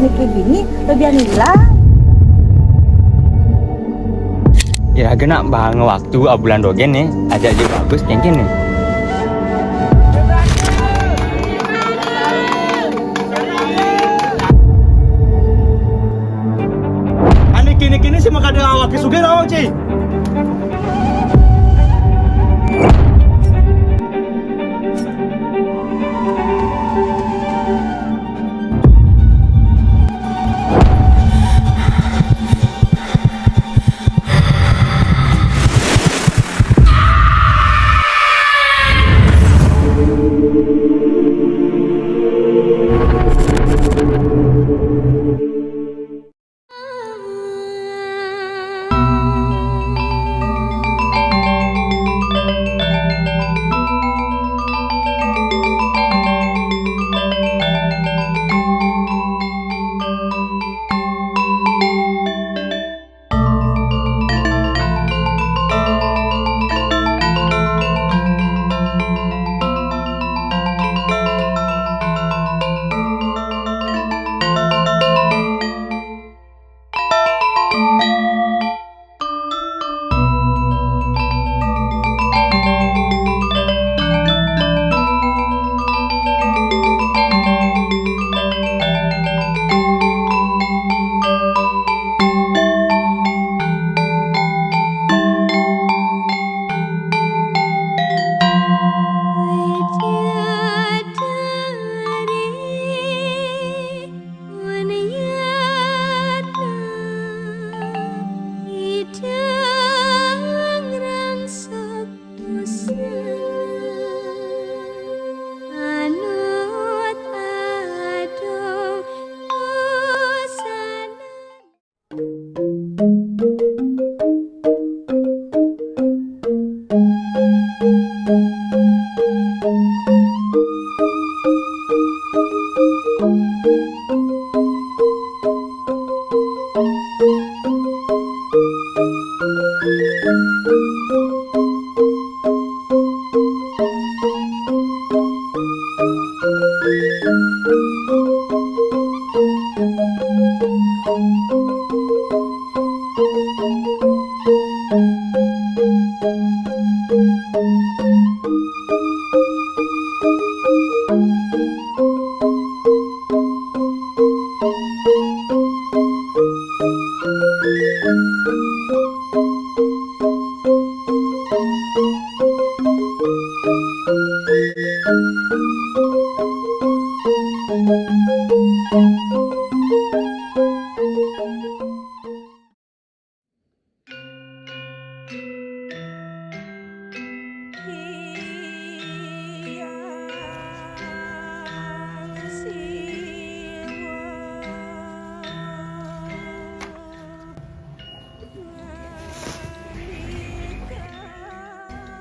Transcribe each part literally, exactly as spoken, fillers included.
Niki bini, lebihan hilang. Iraga nak bahanga waktu abulan dogén nih, ajak Jeng Bagus kéngkén nih. Ané kini-kini sih makada awak sugih, Ci.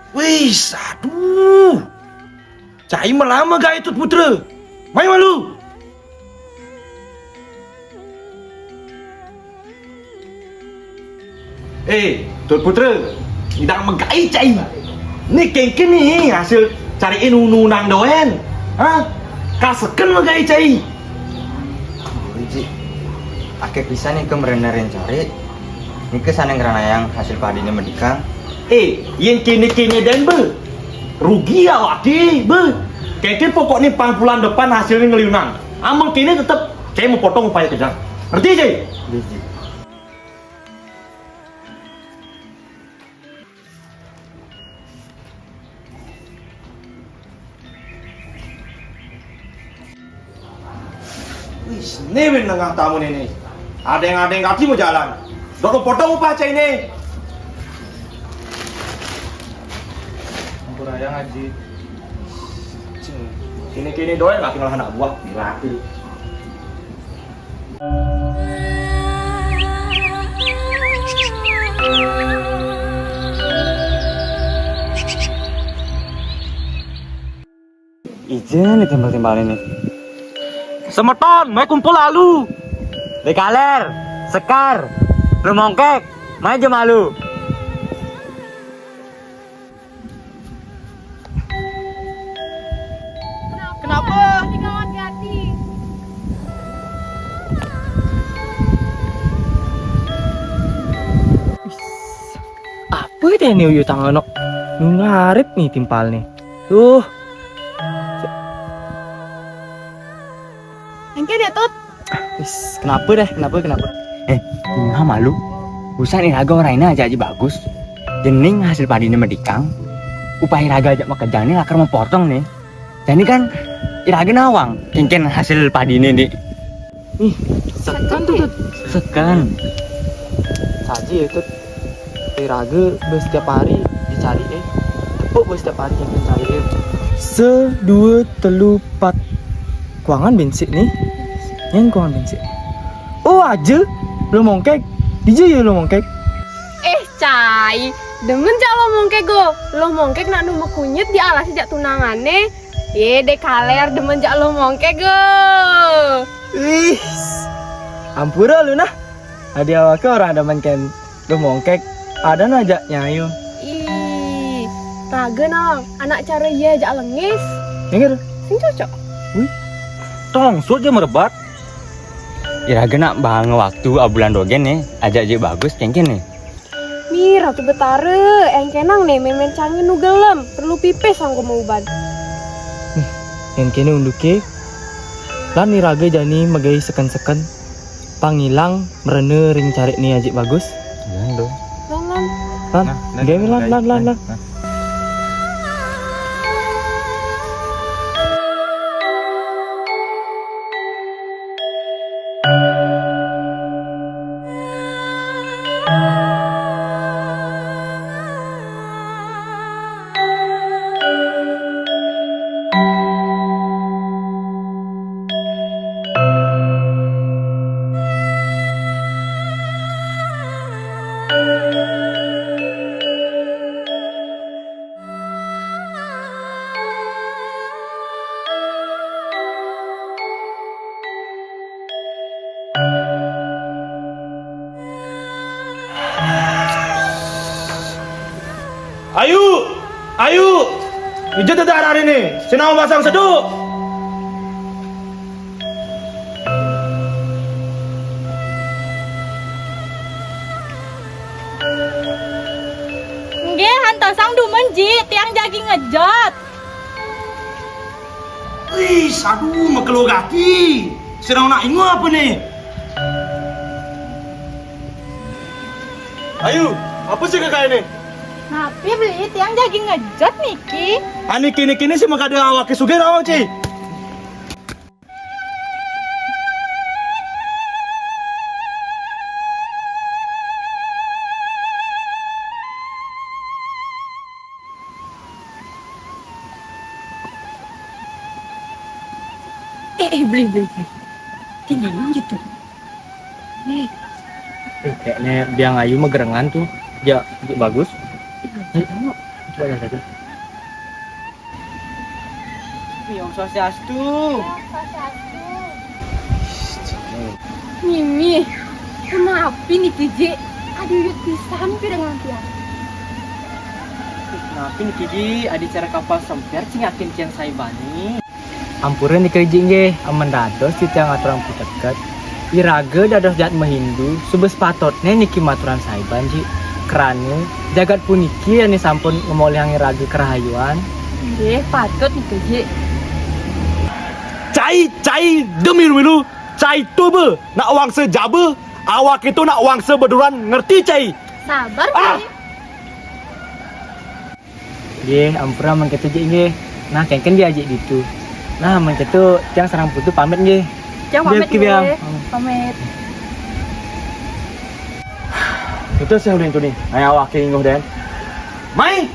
Wis, aduh. Cai melama gaé Tut Putra. Mai malu. Eh, Tut Putra, idang megai cai. Né kéngkén né hasil cariin nunang dogén. Hah? Kaseken megai cai. Akéh pisan nika mrenerén cari. Nika sané ngranayang hasil padiné medikang. Eh, yén kéné-kéné dén, Bé. Rugi awaké, Bé. Kéngkén pokokné pang bulan depan hasilné ngeliunang. Amun kéné tetep cai mapotong upaya kejang. Ngerti, cai? Nggih, Ji. Wis, né win nengah tamu né. Adéng-adéng kaki mau jalan. Dok potong upah cai né. Ampun ayang, Aji. Ini kini doyan lagi ngalah anak buah, dilatih. Ijen nih timbal-timbal ini. Semeton, mai kumpul alu. Dekaler, Sekar, Lumongkek, mai jemalu. Kenapa? Kenapa? Hati-hati. Teh ni uyu tangan nok. Nungarip ni timpal ni. Tuh. Engke dia, Tut. Is, kenapa deh? Kenapa, kenapa? Eh, ini mah malu. Urusan iraga orang ini aja aja bagus. Jening hasil padi ini medikang. Upah iraga aja makejang ni lakar mempotong ni. Jadi kan iraga nawang kengken hasil padi ini di. Ih, sekan tuh, Tut. Sekan. Saji ya, Tut. Iraga bes setiap hari dicari eh. Tepuk bes setiap hari yang dicari eh. Sedua telu pat. Kuangan bensik nih. Yang kuangan bensik. Oh, aja lo mongkek. Dija ya lo mongkek. Eh, cai. Demen jak lo mongkek go. Lo mongkek nak nu mekunyit di alas jak tunangane. Ye, deh kaler demen jak lo mongkek go. Ih, ampura lu nah. Adi awake orang demen ken lu mongkek. Ada najak nyayu. Ih, raga nang anak cara iya jak lengis. Dengar. Sing cocok. Wih, tong sut je merebat. Iraga nak bahang waktu abulan dogen nih, ajak je bagus kengken nih. Nih, Ratu Betara, engkenang nih memen cangin nu gelem, perlu pipis anggo mauban. Nih, engkene unduke, lan iraga jani megai seken-seken, pangilang merene ring carik ni ajik bagus. Iya, Ndo. Lan, lan. Lan, Nah, nah, gawe nah, lan, nah, lan, lan, nah, lan. Nah. Ayu, ayu, ija tedah hari ini, sinau masang seduh. Nggih, hantosang dumun, Ji, tiang jagi ngejot. Wih, aduh, makelo gati. Sedang nak ingo apa nih? Ayu, apa sih kakak ini? Napi beli tiang jagi ngejot niki? Ani kini-kini sih makada awak sugih rawang, Ci. Eh, eh, beli, beli, beli. Tinggal gitu. Eh, kayaknya biang ayu magerengan tuh. Ya, bagus. Iya, coba. Coba lihat aja. Om Swastiastu. Om Swastiastu. Mimi, kenapa nih Kiji? Aduh, yuk pisan pirengan tiang. Kenapa nih Kiji? Adi cara kapal semper cingakin cian saibani. Ampura nih Kiji nggih, amen dados titiang aturang piteket. Iraga dados jatma Hindu, suba sepatutne niki maturan saiban, Ji. Krana jagat puniki ane sampun ngemolihang iraga karahayuan. Nggih, patut niki, Ji. Cai, cai, demi milu, cai tuba, nak wangsa jaba, awak itu nak wangsa beduran, ngerti, cai? Sabar, ah! Ji. Nggih, ampura amen keto jik nggih. Nah, kengken dia jik ditu. Nah, amen keto tiang sareng putu pamit nggih. Tiang pamit nggih, nggih. Biang. Pamit. Itu sing udah itu nih. Nah, awak inguh den. Mai.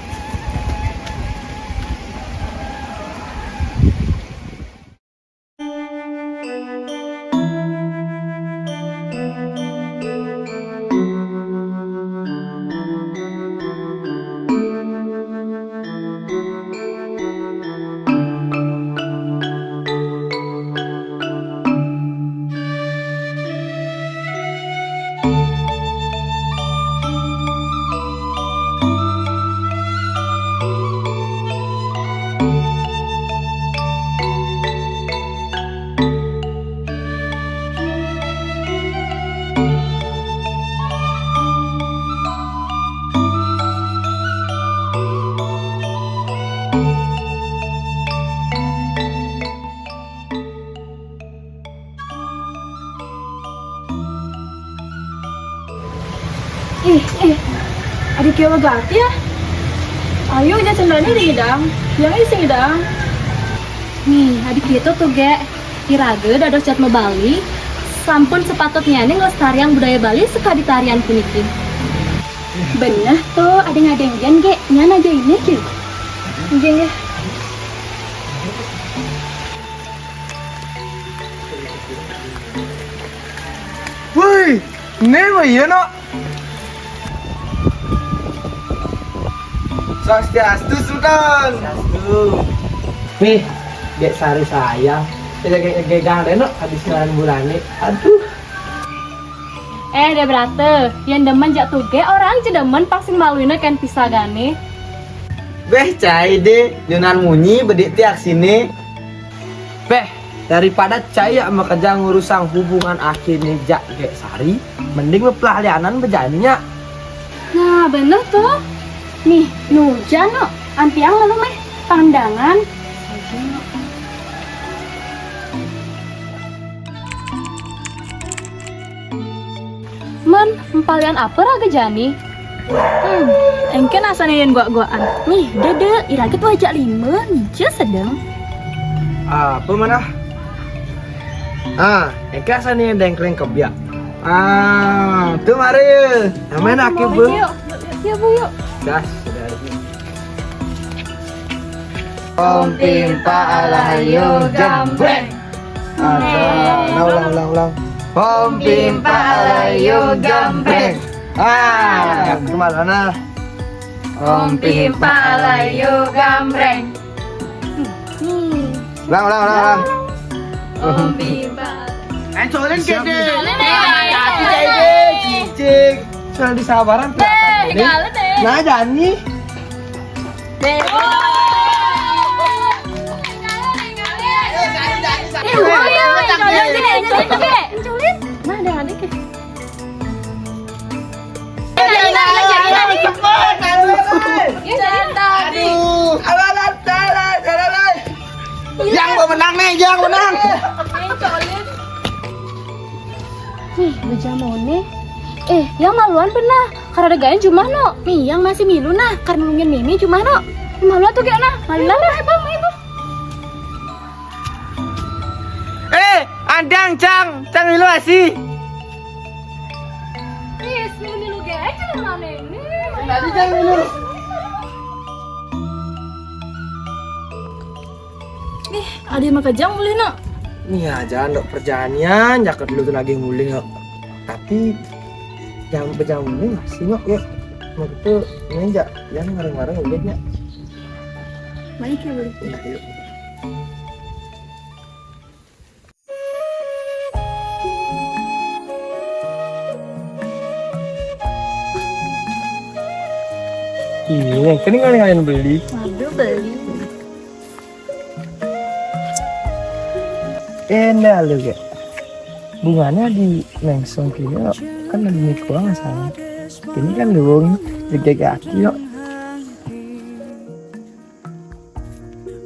Coba ganti ya. Ayo, aja cendani di idang. Yang isi idang. Nih, adik itu tuh, Gek. Iraga dados jadma Bali, sampun sepatutnya nih nglestariang budaya Bali sakadi tarian puniki. Beneh tuh, ada ngadenggen, Gek. Nyan aja ini, Gek. Nggih, nggih. Woi, né mah iya, Nok. Swastiastu, Sultan. Swastiastu. Nih, Dek Sari sayang. Gegang deh, Nok, habis ngaran bulane. Aduh. Eh, Dek Brata, yang demen jak tuge, orang aja demen pasti maluinnya kan pisagane. Beh, cai deh, nyunan munyi, bedik tiak sini. Beh, daripada cai yak makejang ngurusang hubungan akhirnya jak Dek Sari, mending bepelah lianan bejaninya. Nah, bener tuh. Nih, nujan no, ampiang lalu meh pandangan. Men, empalian apa raga jani? Hmm, engken asane yen guak-guakan. Nih, dede, iraget wajak lima, nija sedeng. Apa manah? Ah, engken asane yen dengkleng kebiak. Ah, tuh mari. Namain aki, Bu. Yuk, yuk, Bu, yuk. Das, sudah. Om Pimpa Alayu Gambreng. Ada, ulang, ulang, ulang, ulang. Om Pimpa Alayu Gambreng. Ah, kemana? Om Pimpa Alayu Gambreng. Ulang, ulang, ulang, ulang. Om Pimpa. Encolin. Siap. Gede. Encolin, eh. Hati-hati, Dede. Cicik. Sudah disabaran, kelihatan, Dede. Nah, Jani. Dede. Eh, oh, iya, encolin, encolin, encolin, encolin. Nah, ada, ada. Aduh. Aduh. Aduh. Yang mau menang nih, yang menang. Nih, bejamone. Eh, yang maluan pernah. Karena ada gaya jumah no. Nih, yang masih milu nah. Karena nungguin mimi jumah no. Maluan tuh kayak nah. Maluan nah. Ayo, Bang, ayo, Bang. Eh, andang, Cang, Cang milu asi. Ih, milu-milu gé aja lah, Mane. Tadi Cang milu. Nih, adi makejang mulih, Nok. Nih aja, Nok, perjalanan, jaket dulu tuh lagi mulih, Nok. Tapi jam, jam ini masih, Nok, ya. Mau gitu, ini aja, yang ngareng-ngareng udah ya. Baik ya, boleh. Iya, yuk. Iya, kan ngalian beli. Waduh, beli. Endah lu, Gek. Bunganya di mengsong kini kan lagi mikroang sana. Ini kan luwung gede kaki kok.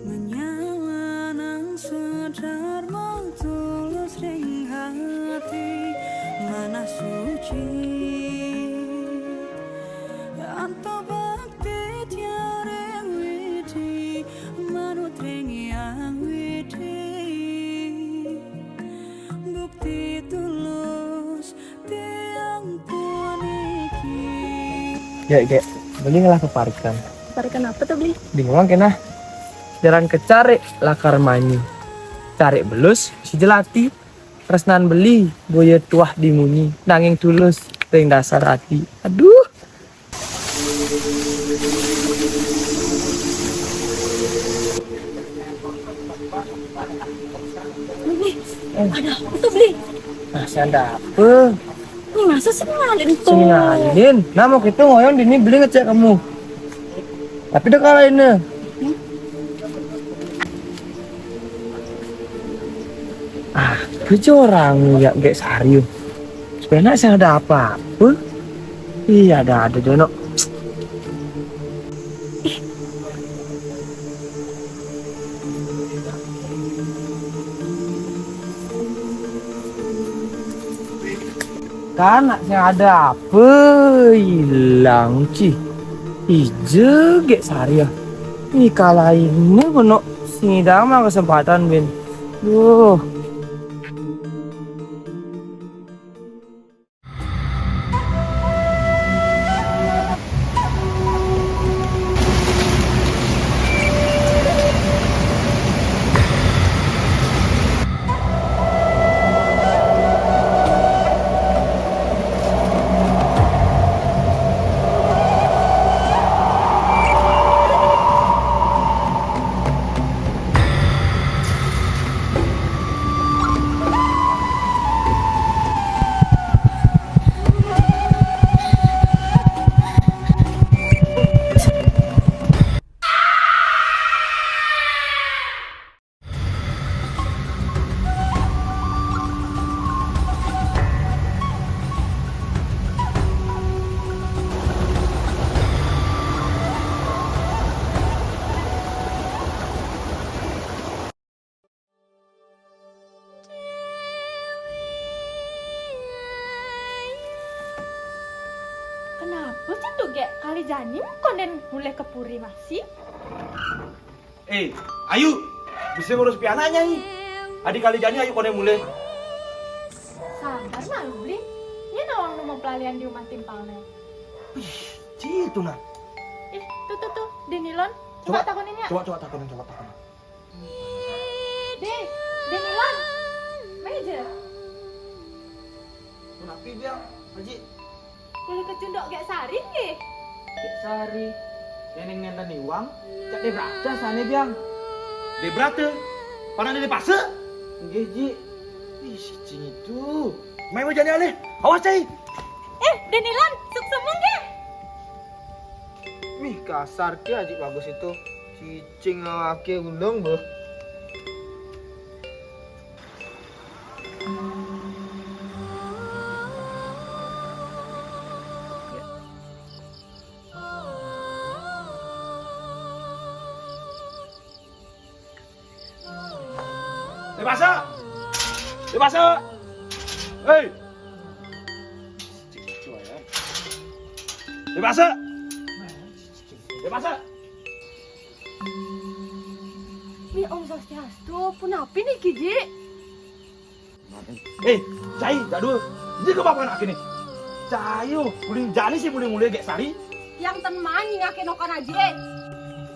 Menyala nang sedar mau tulus ring hati, manah suci. Anto bakti tiare widi, manut ring yang widi. Bukti tulus tiang puniki. Ya, Gek, beli ngelah peparikan. Peparikan apa tuh, beli? Bingung kena. Jaran kecarik lakar manyi. Carik belus si jelati. Tresnan beli boya tuah dimunyi. Nanging tulus ring dasar ati. Aduh. Nih, ada apa tuh, beli? Masih ada apa? Nih, masa sih ngalin tuh? Sing ngalin. Nah, mau gitu ngoyon dini beli ngecek kamu. Tapi udah kalah ini. Ah, kerja orang ya, Gek Sari. Sebenarnya saya ada apa-apa. Iya, ada-ada deh, Nok. Kan saya ada apa hilang, Ci? Ija Gék Sari ya. Ih, kalaina kono sing idang mah kesempatan, Bin. Duh. Kenapa sih tuh, Gék? Kali jani konden mulih ke puri masih? Eh, ayu, bisa ngurus pianaknya nih. Adi kali jani ayu konden mulih. Sabar nah, Bli. Ini nawang nemu pelalian di rumah timpalnya. Ih, citu nah. Ih, tuh, tuh, tuh, Denilon. Coba, coba takonin ya. Coba, coba takonin, coba takonin. Dé, Dé Nilan. Méja. Punapi, Biang, Haji? Boleh kecunduk Gék Sari nggih? Gék Sari. Nénéng nénten iwang, cak Dé Brata sané, Biang. Dé Brata? Panak Dé Pasa? Nggih, Ji. Ih, si Cing itu. Main wajahnya alih. Awas, Cai. Eh, Dé Nilan, suksema nggih. Mih, kasar ki Aji Bagus itu. Cicing awake ulung, beuh. Dé Pasa! Dé Pasa! Hei! Dé Pasa! Dé Pasa! Wi, Om Swastiastu, punapi niki, Ji? Eh, Cai, jadul. Dia ke bapak anak ini. Cai, oh, mulih jani sih mulih-mulih Gék Sari. Yang ten main ngake nokan aja.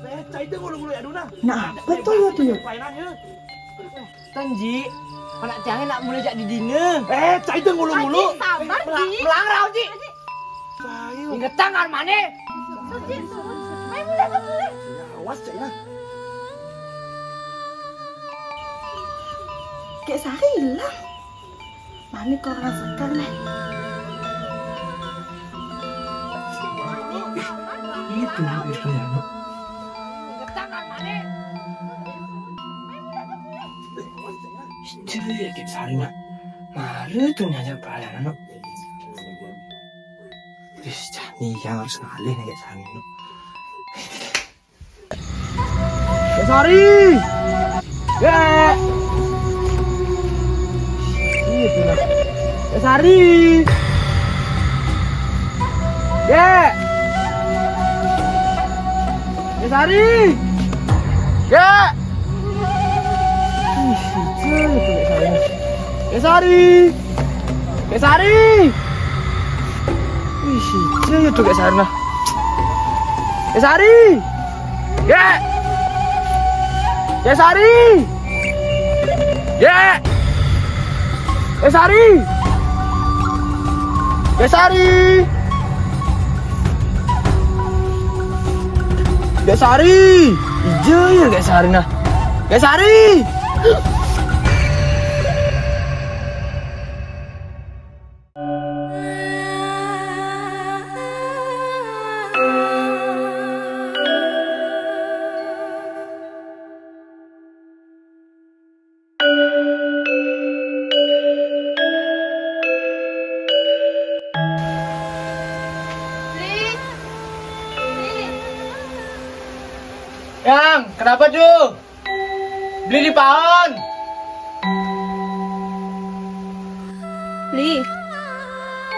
Eh, Cai tuh ngulu-ngulu ya, Duna. Nah, betul ya, tuh ya. Mainannya. Ten, Ji, anak tiangnya nak mulai jak di dina. Eh, Cai tuh ngulu-ngulu. Aji, sabar, Ji. Melang-, melangrau, Ji. Aji. Cai. Ingetang kan mana? Suci, suci. Main mulai, main mulai. Ya, awas, Cai lah. Gék Sari hilang. Mami kok rasakan, nih? Itu, itu ya, Nok. Itu ya, Gék Sari, Nok. Mari tuh nyajak pelayanan, Nok. Wis, jani yang harus ngalih nih, Gék Sari, Nok. Gék Sari! Gék! Iya, tuh, nah. Gék Sari! Gék! Gék Sari! Gék! Ih, itu, itu Gék Sari, nah. Gék Sari! Gék Sari! Ih, sija ya tuh Gék Sari nah. Gék Sari. Gék. Gék Sari. Gék. Gék Sari. Gék Sari. Gék Sari. Ija ya Gék Sari nah. Gék Sari. Yang, kenapa tuh? Beli di paon. Li,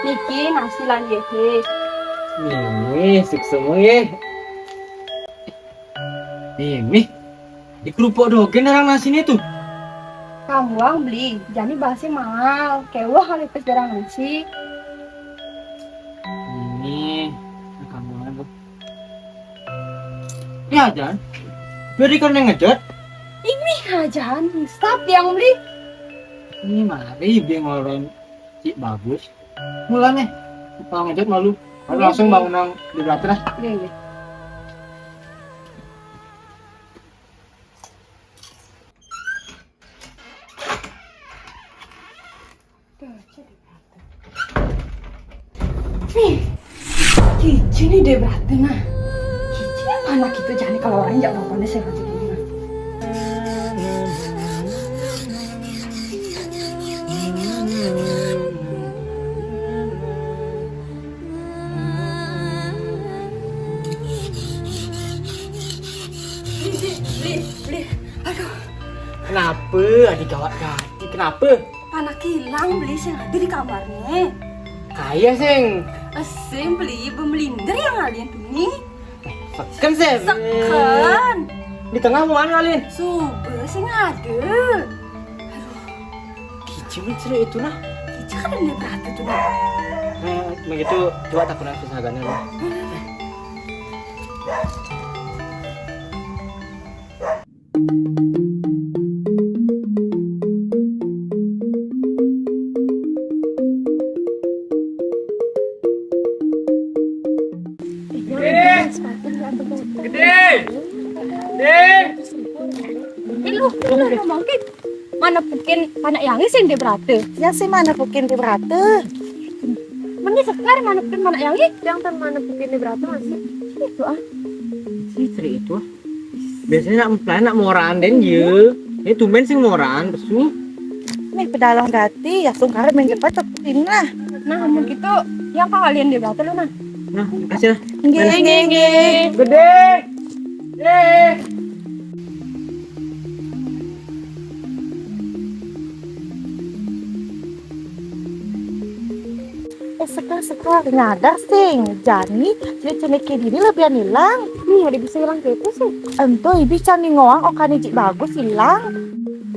niki nasi lan yéhé. Mimi, suksma nggih. Mimi, di kerupuk dogén arang nasiné tuh. Kamu ang beli, jani bahasé mahal, kéweh kali pes darang nasi. Mimi, kamu ang tuh. Ya, Jan. Beri kan yang ngejot. Ini aja, stop yang beli. Ini mari dia ngeluarin Cik Bagus. Mulane, tukang ngejot malu. Aku langsung bangun nang di belakang dah. Iya, iya. Nih, kicik nih deh berarti nah. Kicik apa anak itu, jani kalau orang jak bapaknya saya baca gini nah. Beli, beli, beli. Aduh. Kenapa? Adik gawat gati. Kenapa? Anak hilang beli sing ada di kamarnya. Kaya sing. Eh, sing beli bemelinder yang alien tuh nih. Seken sih. Seken. Di tengah mau mana alien? Subuh sing ada. Aduh. Kicik nih cerai itu nah. Kicik kan ada berarti tuh nah. Eh, begitu coba takunan susah gana lah. Gede! Gede! Gede! Ilu, ilu, ilu, mungkin mana pukin panak yangi sing di berata. Ya sih mana pukin di berata. Meni sekar mana pukin panak yangi? Yang tan mana pukin di berata masih. Itu ah. Si Sri itu ah. Biasanya nak mempelai nak moraan den ye. Ini tumben sing moraan pesu. Nih pedalang gati ya sungkar main cepat cepetin lah. Nah, mun gitu yang kalian di belakang lu nah. Nah, kasih lah. Nggih, nggih, nggih. Gede. Eh. Eh, sekar, sekar, nyadar sing. Jani, cilik-cilik dini lebihan hilang. Nih, ada bisa hilang kayak itu sih. Ento ibi cani ngoang okane Cik Bagus hilang.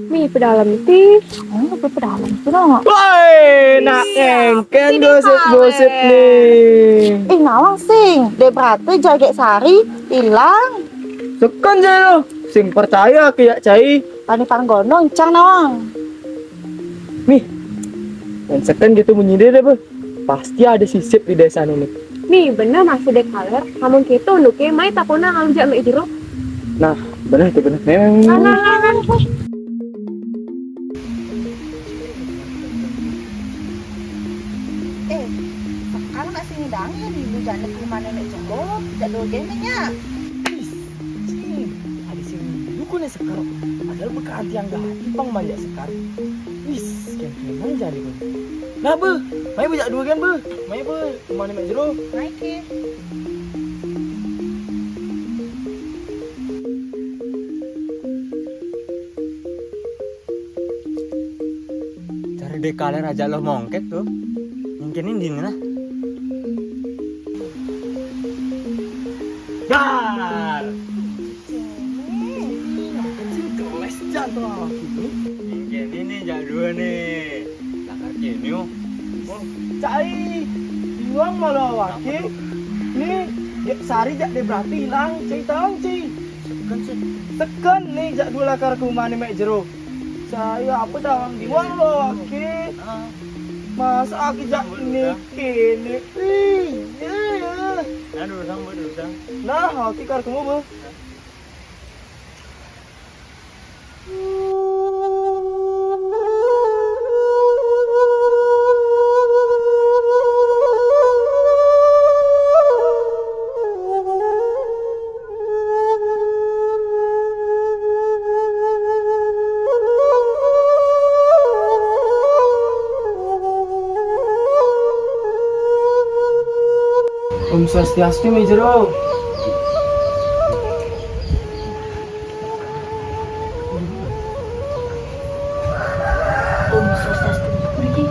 Mi, pedalem ti. Oh, pe pedalem tu no. Woi, nak engken gosip-gosip nih. Eh, nawang sing. Dek berata jagek sari hilang. Seken je lo. Sing percaya ke yak cai. Pani panggono encang nawang. Mi, dan seken gitu munyi deh, deh, Beh. Pasti ada sisip di desa ini. Nih, bener masih dek kaler. Namun kita unduke mai takuna ngamjak mek jero. Nah, bener tuh, bener. Nah, nah, nah, nah. Eh, sekarang nak sini dang ya di bujane ke rumah nenek jero, jak dua gene nya. Cing, ada sing duku ne sekar. Padahal bekaanti yang gati pang manjak sekar. Wis, kempenan jani pun. Nah, Be, mai bejak dua kan, Be. Mai, Be, kemana mek jero? Mai ke. Cari dek kaler aja lo mongket tuh. Mungkin ini dingin lah. Dar. Ini kecil geles jatuh awak ini. Mungkin ini jak dua nih. Lakar kini oh. Cai, iwang malu awake. Nih, dek sari jak dek berarti hilang, cai tahu cai. Seken sih. Seken nih jak dua lakar ke rumah nih mek jero. Saya apa dawang diwang lo, aki? Ah. Masa aki jak ini kini? Ih, iya, iya. Nah, dulu sang, Bu, dulu sang. Nah, aki kar kamu, Bu. Om Swastiastu, Mek Jero. Om Swastiastu. Mriki.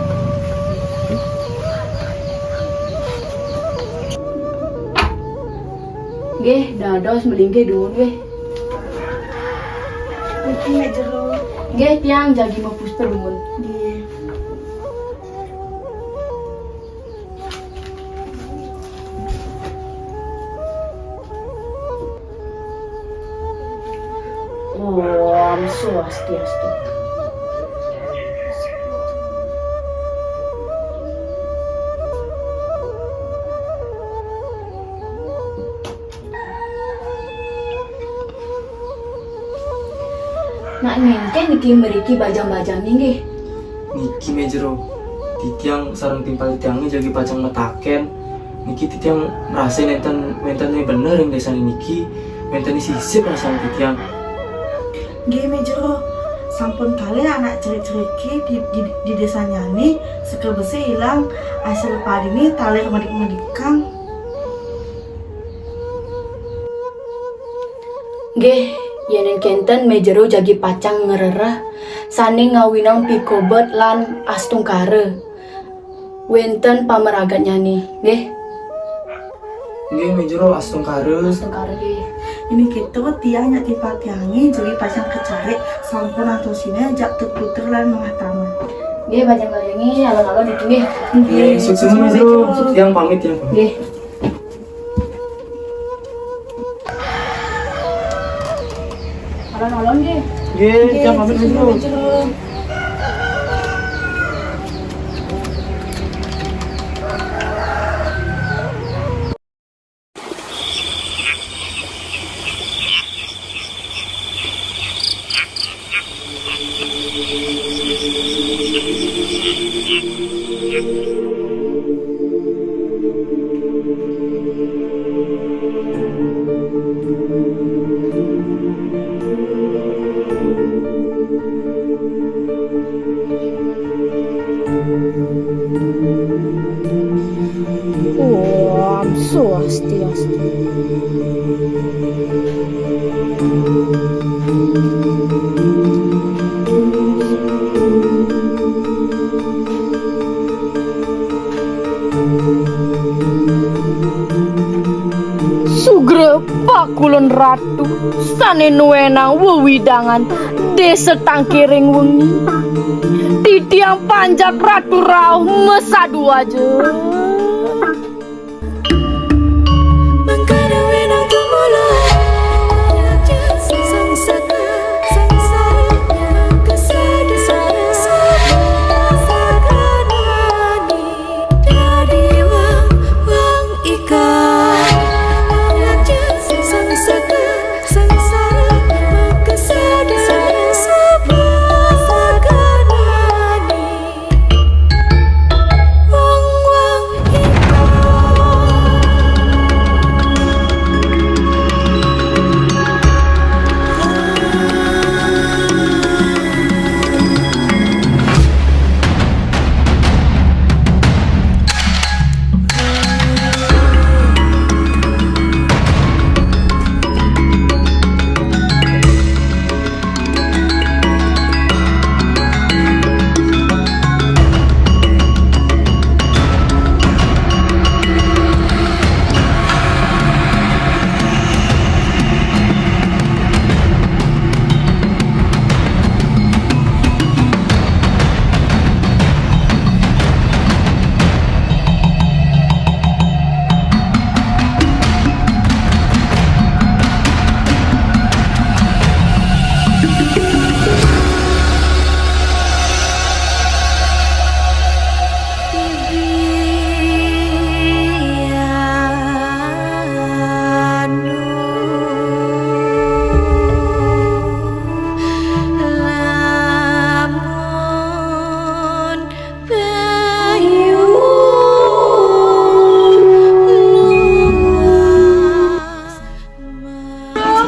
Terus melinggih dumun wéh. Niki Mak Jero. Nggih, tiang jagi mapuspa dumun. Nggih. Om Swastiastu. Nak nengken niki mriki bajang-bajang nggih. Niki Mak Jero, titiang sareng timpal titiangé jagi pacang mataken. Niki titiang merasa nénten, nénten bener ing désané niki, nénten sisip rasane titiang. Nggih, Mak Jero, sampun kalih anak cerik-cerike di, di, di désanyané, sekebesé ilang, asil padiné taler medik-medikang. Nggih, yéning kénten Mak Jero jagi pacang ngrereh sané ngawinang pikobet lan astungkara. Wénten pamragatnyané, nggih. Nggih, Mak Jero astungkara. Astungkara, nggih. Inggih kéto tiang Nyak Timpal tiangé jagi pacang kacarik sampun antosina jak tuputer lan mengataman. Nggih, bajang-bajangé alon-alon niki nggih. Nggih, sukses, Mak Jero. Tiang pamit, tiang pamit. Nggih. Alon-alon nggih. Nggih, nggih, jam pamit dulu. Om Swastiastu. Sugra pakulun ratu sané nuénang wewidangan Désa Tangkiring Wengi. Titiang panjak ratu rauh masadu aja.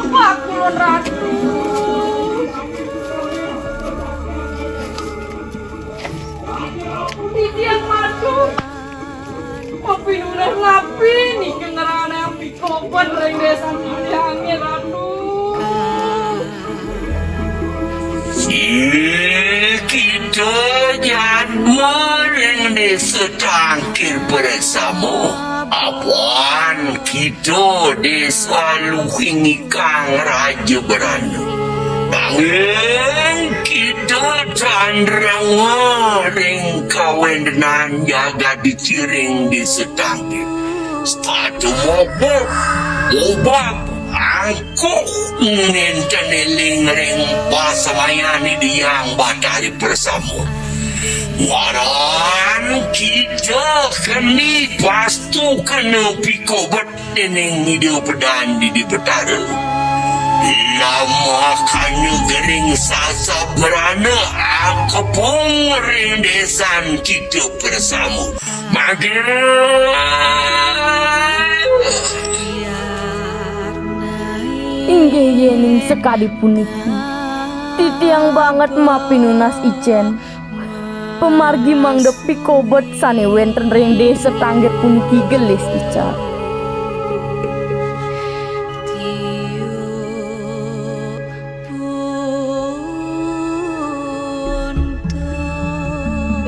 Apa kulon ratu? Titiang matur. Papinunas napi niki ngranapi koban ring désa titiangé, Ratu? Kita nyadma ring désa Tangkir Bersama. Apan kita desa Luhing Ikang Raja Berana. Nanging kita candranga ring kawentenan jagat diciring di setangkir. Sepatu mobot, obab, angkuh nenten eling ring pasamayan Ida Hyang Batari Persama. Waran kita keni pastu kena pikobet dening Ida Pedan Didi Betara. Lamakana gering sasabrana akepung ring desan kita persama. Mangkin. Inggih yening sakadi puniki, titiang banget mapinunas icen. Pamargi mangda pikobet sane wenten ring desa Tanggir puniki gelis ical.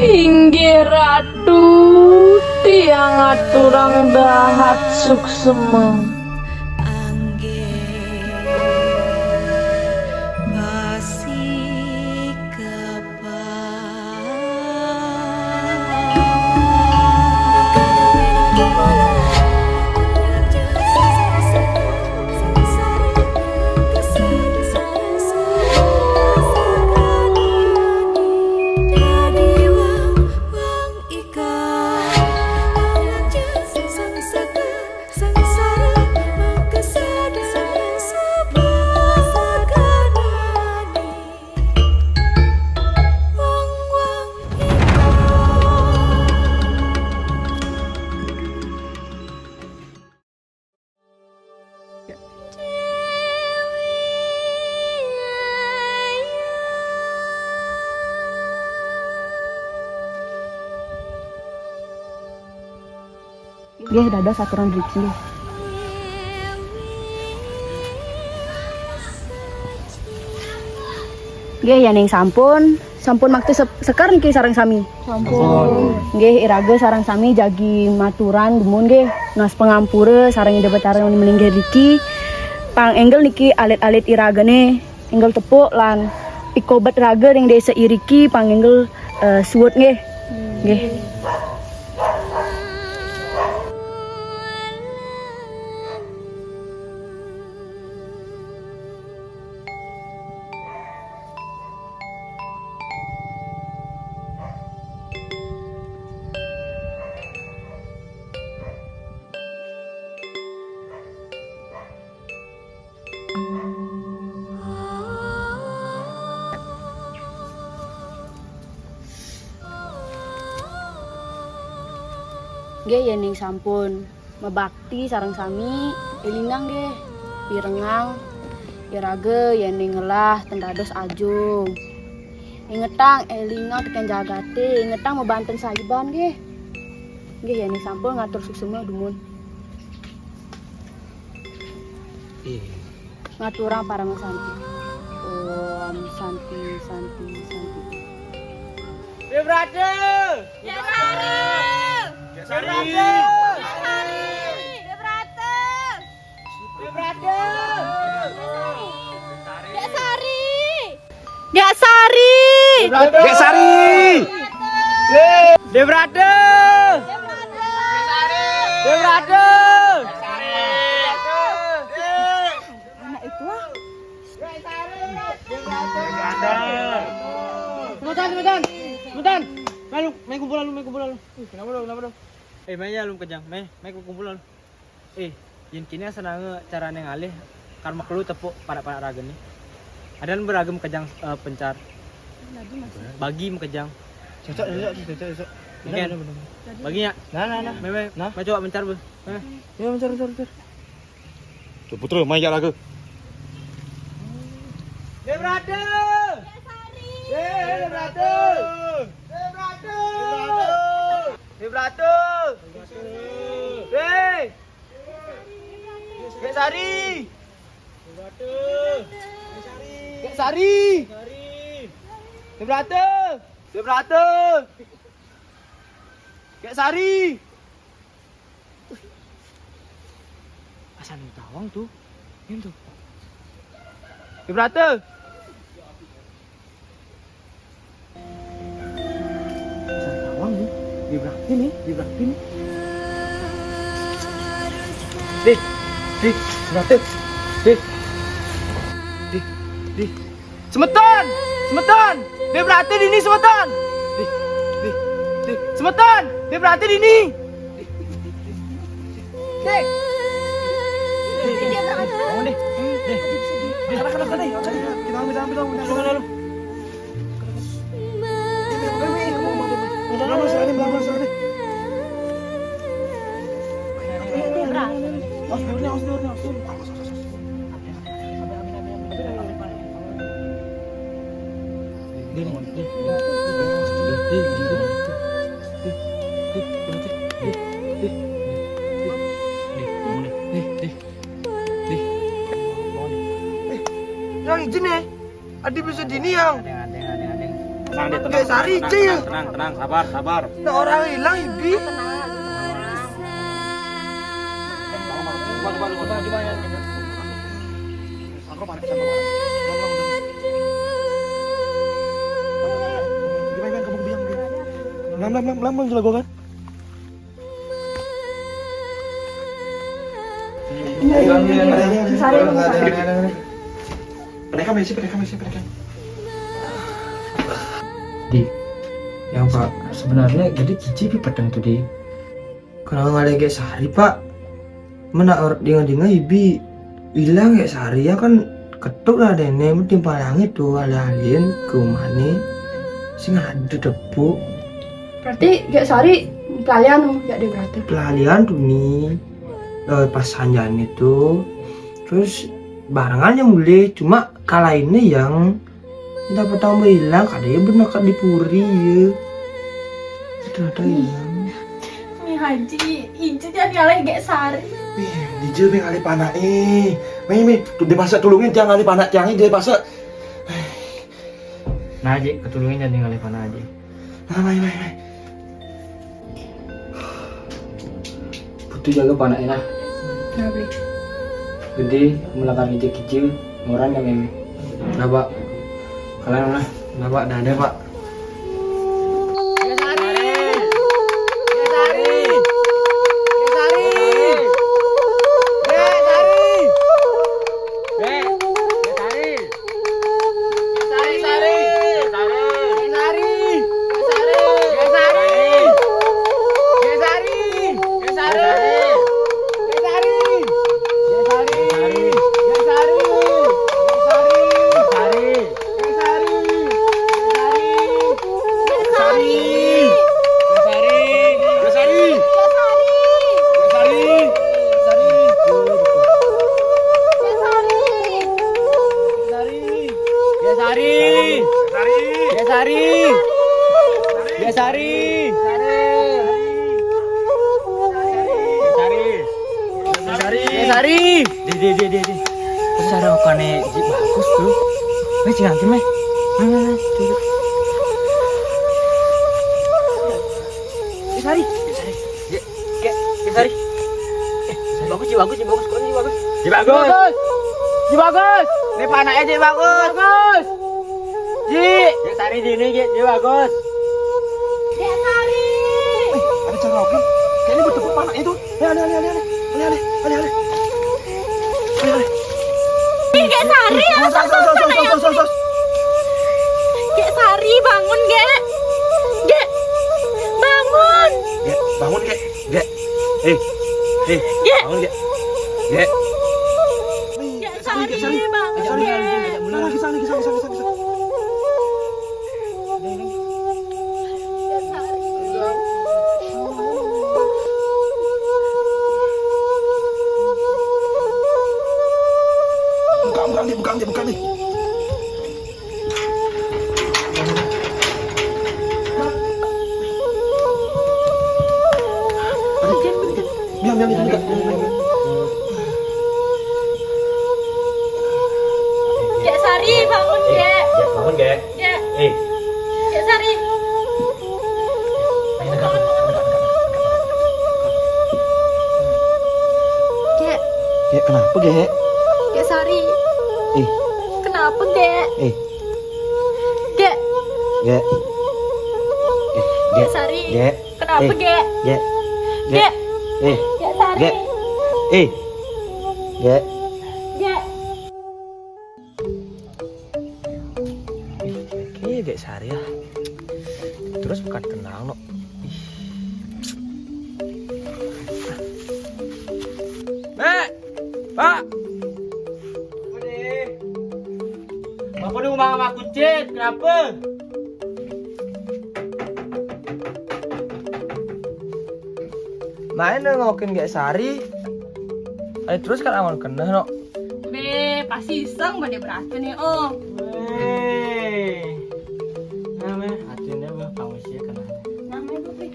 Inggih Ratu, tiang aturang dahat suksema. Nggih, dados aturan riki nggih. Nggih, yening sampun, sampun makta se- sekar niki sareng sami. Sampun. Nggih, iraga sareng sami jagi maturan dumun nggih, nunas pangampura sareng Ida Betara anu malinggih riki. Pang enggal niki alit-alit iragane enggal tepuk lan pikobet raga ring desa iriki pang enggal, eh, suud nggih. Nggih. Nggih, yening sampun mabakti sareng sami, elingang nggih, pirengang iraga yening ngelah ten dados ajung. Ingetang, elingang teken jagate, ingetang mabanten saiban nggih. Nggih, yening sampun ngatur suksema dumun. Ngaturang parama santi. Om santi, santi, santi. Debrata! Debrata! Debrata! Debrata! Debrata! Dek Sari! Dek Sari! Dek Sari! Debrata! Debrata! Anak itu ah. Semeton, semeton. Semeton. Melu, mai kumpul lalu, mai kumpul lalu. Ih, kenapa lu, kenapa lu? Eh, mai ya lu kejang, mai, mai kumpul lalu. Eh, yen kene asananga carane ngalih kar makelo tepuk parak-parak ragane. Adan beragam kejang, eh, pencar. Bagi makejang. Cocok, cocok, cocok, cocok. Oke. Bener, bener, bener. Bagi ya. Nah, nah, nah. Meme, nah. Mai coba pencar be. Meme. Ya, pencar, pencar, pencar. Tuh, putra, mai jak raga. Debrata! Debrata! Debrata! Debrata! Hei! Dek Sari! Dek Sari! Debrata! Debrata! Dek Sari! Sana tawang tuh. Ini tuh. Ibrate. Sana tawang tuh. Ibrate nih, Ibrate nih. Dih, dih, Ibrate. Dih. Dih, dih. Semeton! Semeton! Dia berarti di ini, semeton! Dih, dih, dih. Semeton! Dia berarti di ini. Dih, dih, dih, dih. Dih. Dih, dih. Bangun, dih. Dih. Dih. Kenapa, kenapa, dih? Kita ambil, ambil, ambil. Lu mana lu? Udah lama sekali, lama sekali. Awas dulu, awas dulu, awas dulu. Yang izin ya, adi bisa dini yang. Tenang, deh, tenang, tenang, tenang, tenang, sabar, sabar. Nah, orang hilang, Ibi. Coba, coba, coba, coba, coba, ya. Lam, lam, lam, lam, lam, gila gua kan. Iya, iya, iya, iya, iya. Rekam ya, sih, rekam ya, sih, rekam. Di, yang Pak, sebenarnya jadi cici pi peteng tuh, di. Kenapa nggak ada kayak sehari, Pak? Mana orang dengar-dengar Ibi hilang kayak sehari ya kan ketuk lah dene mesti palangi tuh alih-alihin ke rumah nih sing ada tepuk. Berarti kayak sehari pelalian, oh, ya, dia berarti. Pelalian tuh nih, eh, pas sanjane tuh. Terus barengannya mulai cuma kala ini yang dapat tambah hilang, kadanya bener kat di puri ya. Ternyata hilang. Nih Haji, Ijo jangan ngalahin kayak sehari. Ih, Ijo pengen ngalih panak eh. Mai, mai, tuh dia masa tulungin jangan ngalih panak tiang dia masa. Nah, Ji, ketulungin jadi ngalih panak aja. Nah, mai, mai, mai. Butuh jaga panak enak. Kenapa? Gede melangkah kecil-kecil, orang yang meme. Kenapa? Kalian mana? Kenapa? Nah, ada, Pak. Sari. Sari. Sari. Sari. Sari. Sari. Sari. Deh, deh, deh, deh, deh. Cara okane Ji bagus tuh. Weh, cing angkin, meh. Nah, nah, nah, tuh. Sari. Sari. Dek, dek, dek, Sari. Eh, bagus, Ji, bagus, Ji, bagus, kurang, Ji, bagus. Ji, bagus. Ji, bagus. Ji, bagus. Ini panaknya, Ji, bagus. Bagus. Ji. Dek Sari, di ini, Ji, Ji, bagus. Dek Sari. Eh, ada cara oke. Kayaknya butuh panak itu. Ayo, ayo, ayo, ayo, ayo. Ayo, ayo, ayo, ayo. Ayo, ayo. Ih, Dek Sari, ya, sos, sos, sos, sos, sos, sos. Dek Sari, bangun, Dek. Dek, bangun. Dek, bangun, Dek. Dek. Eh. Eh. Dek. Bangun, Dek. Dek. Dek Sari, bangun, Dek. Sana, ke sana, ke sana, ke sana, ke sana. Dek Sari. Buka, buka, Dek, buka, Dek, buka, Dek. Biar, biar, biar, biar. Dek Sari, bangun, Dek. Dek, bangun, Dek. Dek. Eh. Dek Sari. Ayo, tegak, tegak, tegak, tegak, tegak. Dek. Dek. Kenapa, Gek? Gek Sari. Eh. Kenapa, Gek? Eh. Gek. Gek. Eh, Gek. Gek Sari. Gek. Kenapa, eh, Gek? Gek. Gek. Gek. Eh. Gek Sari. Gek. Eh. Gek. Gek. Ih, kayak Gek Sari ya. Terus bukan kenal, no. Ih. Nek, Pak. Apa nih? Bapak di rumah sama kucing, kenapa? Main dong ngokin Gek Sari. Ayo terus kan awan kena, no. Be, pasti iseng pada beracun nih, oh. Weh. Nah, meh, hatinya mah kamu sih kenal. Nah, meh, gue, Be.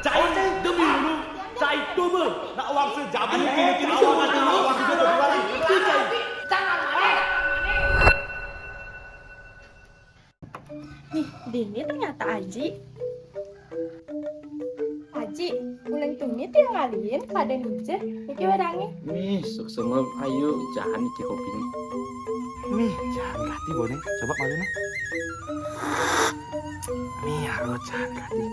Cai demi lu, cai tubuh, nak uang sejabu, kini kini uang dulu, uang dulu, uang dulu, cai. Nih, dini ternyata Aji. Aji, uleng tuni tiang alien pada nije, niki wedangi. Nih, sok semua ayo jangan niki kopi nih. Nih, jangan ganti bonek, coba malu nih. Nih, harus jangan ganti.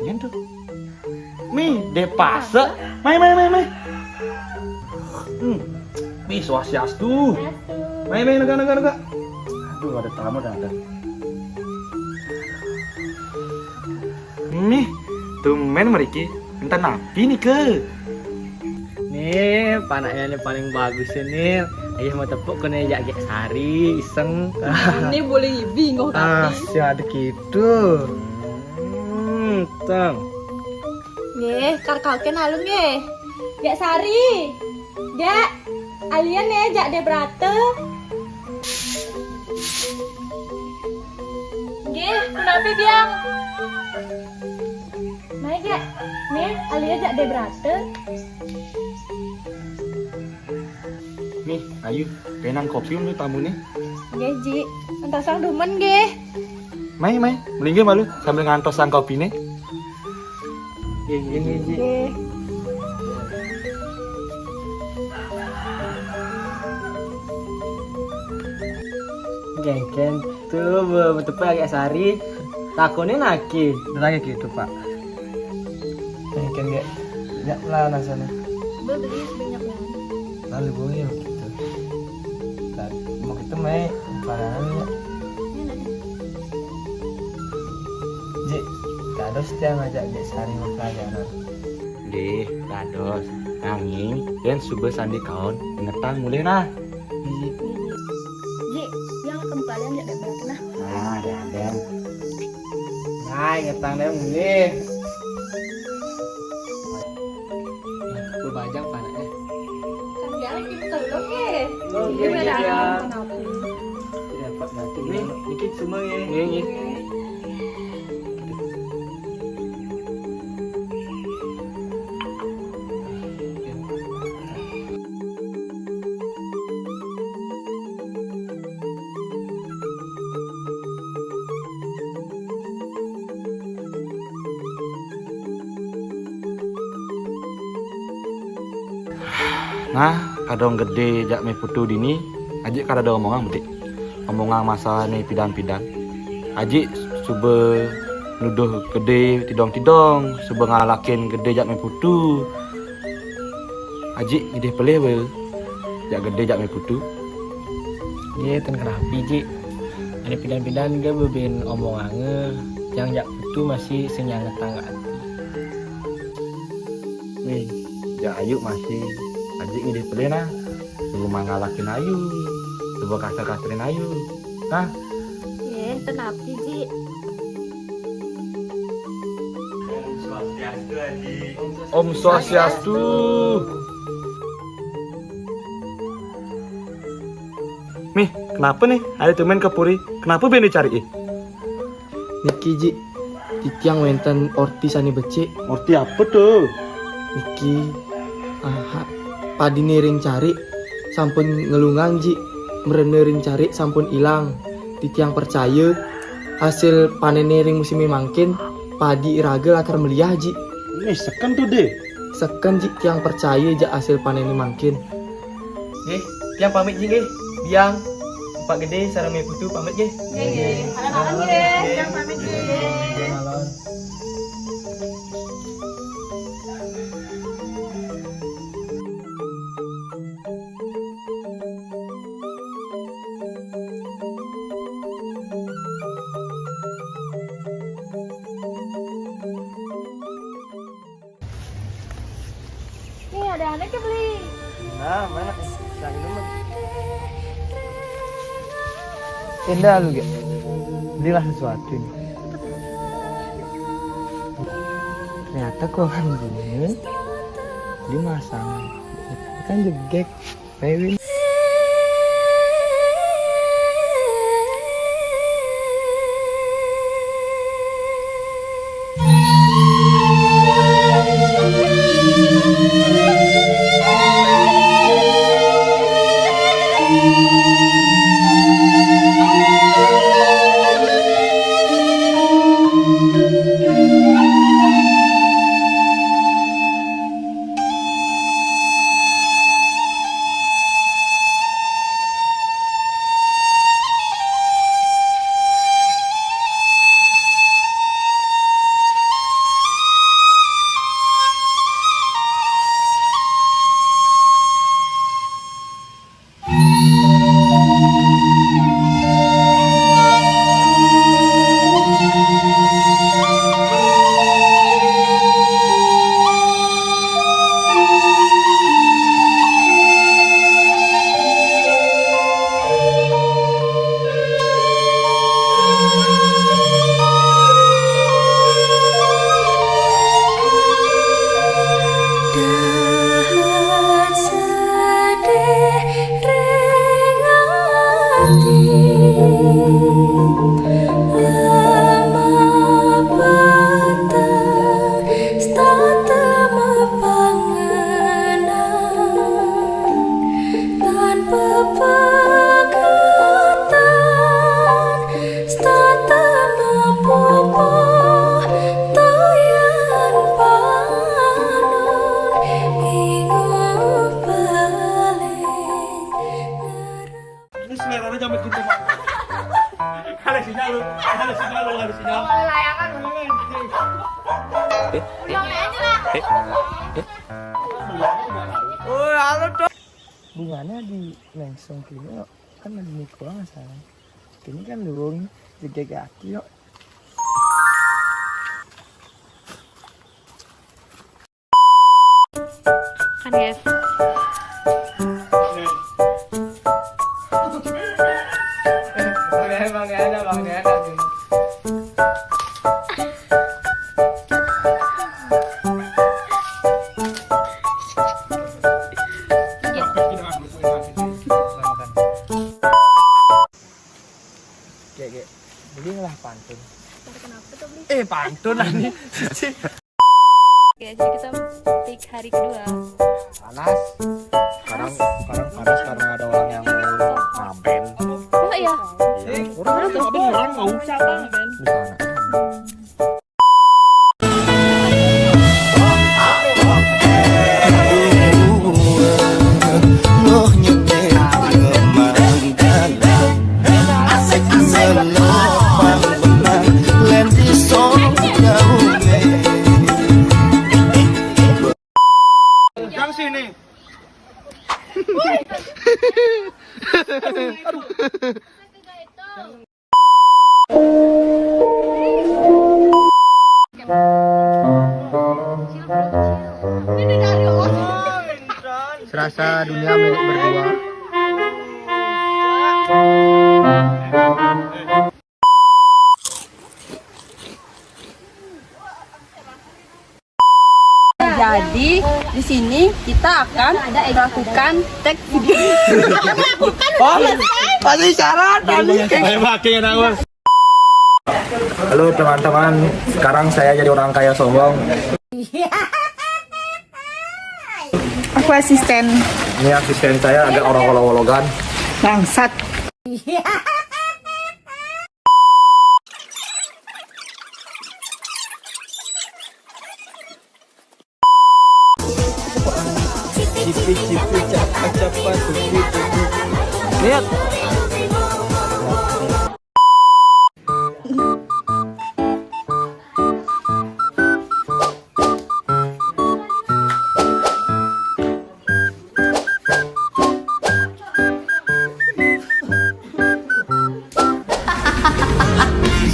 Yen tuh. Mi, depase. Mai, mai, mai, mai. Hmm. Mi, swastiastu. Mai, mai, nega, nega, nega. Aduh, ada tamu dah, ada. Mi, tumben meriki. Enten napi nih ke? Nih, panaknya nih paling bagus nih. Ayo mau tepuk kene jak Gek Sari, iseng. Ini boleh bingung ah, tapi. Si ada gitu. Hmm, tang. Nggih, kar kauken alum nggih. Gek Sari. Gek, alien ya jak de brate. Nggih, punapi biang? Mai Gek, nih, alia jak de brate. Nih, ayu, penang kopi lu tamu nih. Nggih, Ji. Entosang dumen nggih. Mai, mai, melinggih malu sambil ngantos sang kopi nih. Nggih, nggih, nggih, Ji. Nggih. Gengken tuh, be-, betepe agak sari. Takone nake. Nake gitu, Pak. Gengken gak. Nyak lah rasanya. Be beli sebanyak banget. Lalu gue ya gitu. Tadi mau kita main parangan ya. Ini nanya. Ji, kados teh ngajak Dek Sari makan ya, nah. Deh, kados. Nanging, yen suba sandi kaon, ingetang mulih nah. Ji. Ji, yang kembalian ya, Dek, nah. Nah, ya, Den. Nah, ingetang deh mulih. Bebajang panaknya. Kan dia lagi telur ya. Oh, iya, iya, iya. Kenapa? Tidak dapat nanti. Nih, dikit semua ya. Iya, iya. Nah, kadang gede jak me putu dini, ajik kada ada omongan betik. Omongan masalah ni pidan-pidan. Ajik suba nuduh gede tidong-tidong, suba ngalakin gede jak me putu. Ajik ngidih pelih we, jak gede jak me putu. Ye, ten kerapi, Ji. Ada pidan-pidan ga bebin omongange, yang jak putu masih senyangetang ati. Wih, jak ayu masih. Ajik ngidih pelih nah. Suba mangalakin ayu. Suba kasar-kasarin ayu. Nah. Ye, ten api, Ji. Om Swastiastu. Mih, kenapa nih? Ada tumben ke puri. Kenapa bini cari ih? Niki, Ji, titiang wenten orti sani becik. Orti apa tuh? Niki, Aha, padiné ring carik sampun ngelungang, Ji. Mrené ring carik sampun ilang. Titiang percaya, hasil panené ring musimé mangkin, padi iraga lakar meliah, Ji. Nih, seken to, Dé. Seken, Ji, tiang percaya jak hasil panené mangkin. Nggih, tiang pamit, Ji, nggih. Biang, Pak Gedé sareng Mé Putu pamit, nggih. Nggih, nggih. Malem-malem, nggih. Tiang pamit, nggih. Nih, ada anak ya, beli. Nah, mana? Yang ini mah. Indah lu, Gek. Belilah sesuatu ini. Ternyata kok kan gini, dia masang. Kan jegek. Maybe. Dahat sedih ring ati, lemah peteng setata mapangenan, tanpa pegatan setata mapupuh, tayan panon inguh paling. Ini seleranya jamet gitu, Pak. Ada sinyal lu, ada sinyal lu, ada sinyal. Layangan beneran. Ulang aja lah. Oh, halo, Dok. Bunganya di langsung kini, kok. Kan ada Niko, nggak salah. Kini kan luwung, jegegati, kok. Kan, guys. Kayak, kayak, beli lah pantun. Ntar kenapa tuh, beli? Eh, pantun lah nih. Oke, jadi kita take hari kedua. Panas. Sekarang, sekarang panas karena ada orang yang mau ngamen. Masa iya? Iya. Orang, orang, orang mau. Siapa ngamen? Di sana. Yang sini. Serasa dunia milik berdua. Jadi, di sini kita akan melakukan take video. Oh, masih isyarat tadi. Ayo, pakai ya, Nawar. Halo, teman-teman, sekarang saya jadi orang kaya sombong. Aku asisten. Ini asisten saya agak orang olog-ologan. Bangsat. Cipi-cipi, capa-capa, tupi-tupi. Lihat.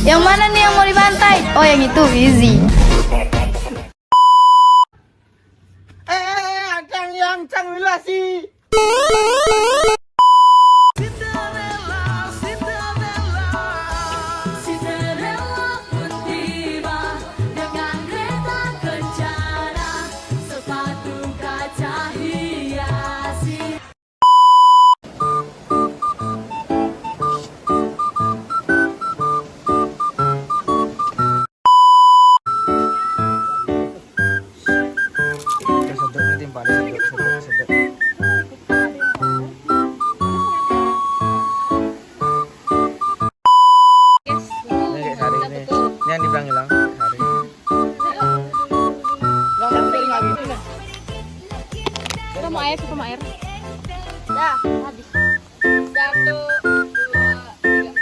Yang mana nih yang mau dibantai? Oh, yang itu, easy. Eh, eh, eh, ancang, yang ancang, Wilasi. Cinderella, Cinderella pun tiba dengan kereta kencana, sepatu kaca hiasi. Sedek, sedek, sedek, sedek. Ini kayak sari ini. Ini yang dibilang hilang, sari. Kita mau air, kita mau air. Dah, habis. Satu, dua, tiga.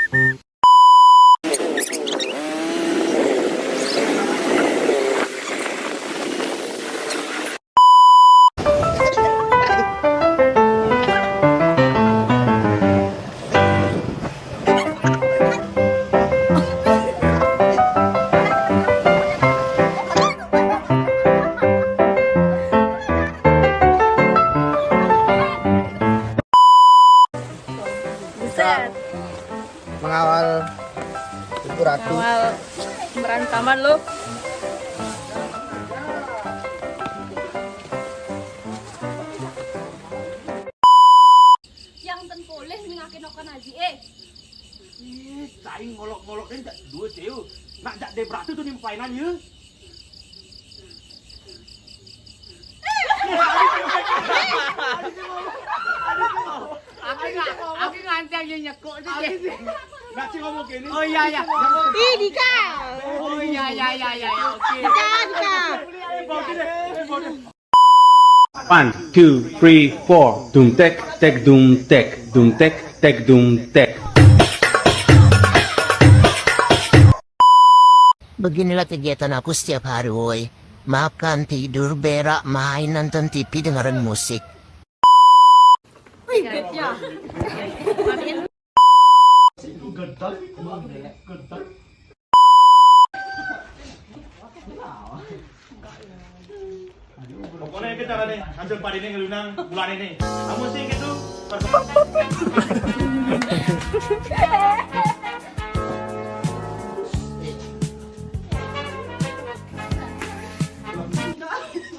Buset. Mengawal Ibu Ratu. Mengawal peran paman lo. Yang ten poleh ningakin okan aji, eh. Ih, cai ngolok-ngolok deh, jak dua ceu. Nak jak deh berarti tuh nimpainan ya. Aku nggak, aku nganti aja nyekuk tuh, Cek. Nak cing ngomong gini. Oh iya, iya. Ih, Dika. Oh iya, iya, iya, iya, iya. Oke. Dika, Dika. Bau deh, bau deh. One, two, three, four. Dum tek, tek, dum tek, dum tek, tek, dum tek. Beginilah kegiatan aku setiap hari, woi. Makan, tidur, berak, main, nonton T V, dengerin musik. Wih, ya. Pokoknya kita nih hasil padi ini ngelunang bulan ini. Kamu sih gitu.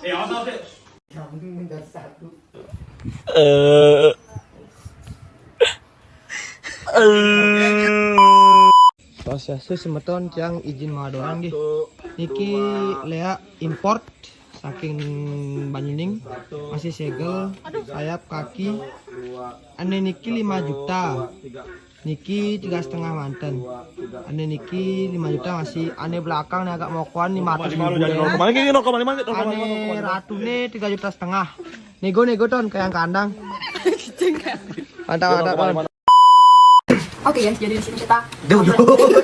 Eh, awas, awas, ya. Eh. Swastiastu semeton, tiang izin mawadoran nggih. Niki Lea import saking Banyuning, masih segel, sayap, kaki. Ane niki lima juta. Niki tiga setengah manten. Ane niki lima juta masih. Ane belakang nih agak mokoan, lima ratus ribu deh. Kemarin gini, no, kemarin, kemarin, kemarin, kemarin, kemarin. Ane ratune tiga juta setengah. Nego, nego, Ton, ke yang kandang. Mantap, mantap, Ton. Oke, guys, jadi di sini kita. Duh, duh.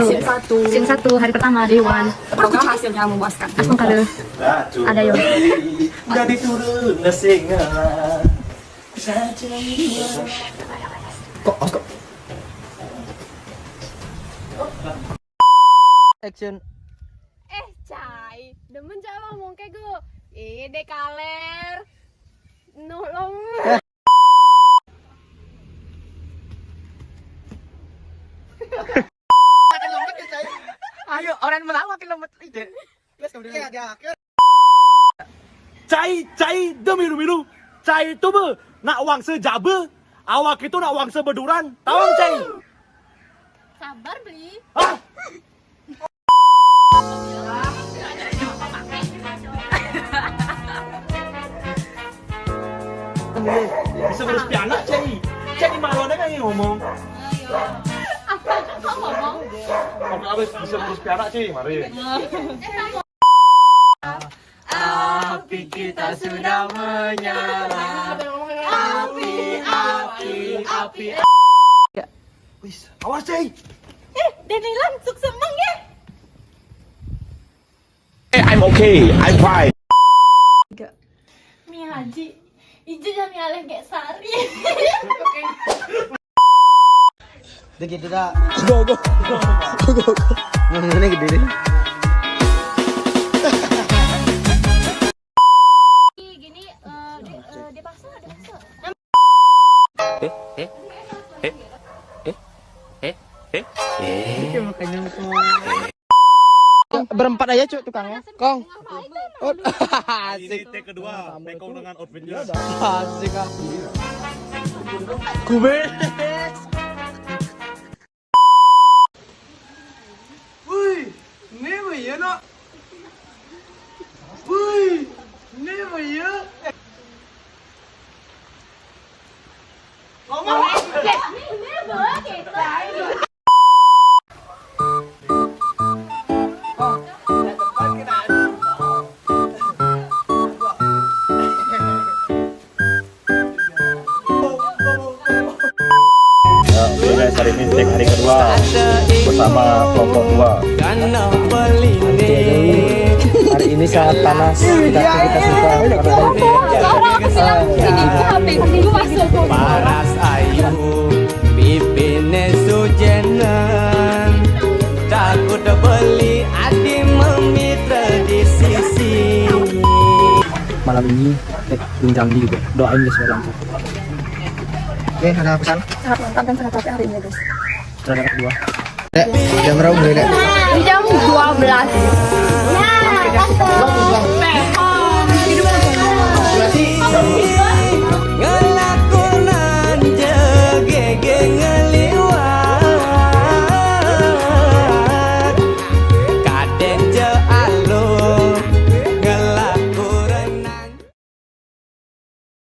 Scene satu. Scene satu, hari pertama, day one. Semoga hasilnya memuaskan. Langsung kali. Ada yo. Jadi turun singa. Kok, kok. Action. Eh, cai. Demen cai lo ngomong kayak gue. Ide kaler. Nolong. Ayo, orang melawan ke lembut ide. Cai, cai, demi milu-milu. Cai itu be, nak wangse jabe, awak itu nak wangse beduran. Tawang, cai. Sabar, beli. Ah. Bisa ngurus pianak, Cai. Cai malu ada kan ngomong. Apa kau ngomong? Apa, apa bisa ngurus pianak, Cai? Mari. Api kita sudah menyala. Api, api, api. Wis, awas, Cai. Eh, Denilan, sukses mang ya. Eh, I'm okay, I'm fine. Mi Haji, ijo jani aleh gek sari. Udah gitu dah. Go, go. Go, go, go. Mana gede deh. Gini, eh, di- eh, dipaksa, dipaksa. Eh, eh, eh, eh, eh, eh. Berempat aja, Cuk, tukangnya. Kong. Oh, asik. Ini take kedua, Pekong dengan outfitnya. Asik, ah. Kubes. Wih, ini mah ya, nak. Wih, ini mah ya. Ngomong. Ya, oke guys, hari ini take hari kedua bersama kelompok dua. Hari ini sangat panas, kita kita suka karena hari ini. Paras ayu, pipine sujenan, takut beli adi memitra di sisi. Malam ini take gunjang juga. Doain guys, malam. Oke, ada pesan? Sangat mantap dan sangat capek hari ini, guys. Terhadap kedua. Dek, jam berapa mulai, Dek? Jam dua belas. Ya,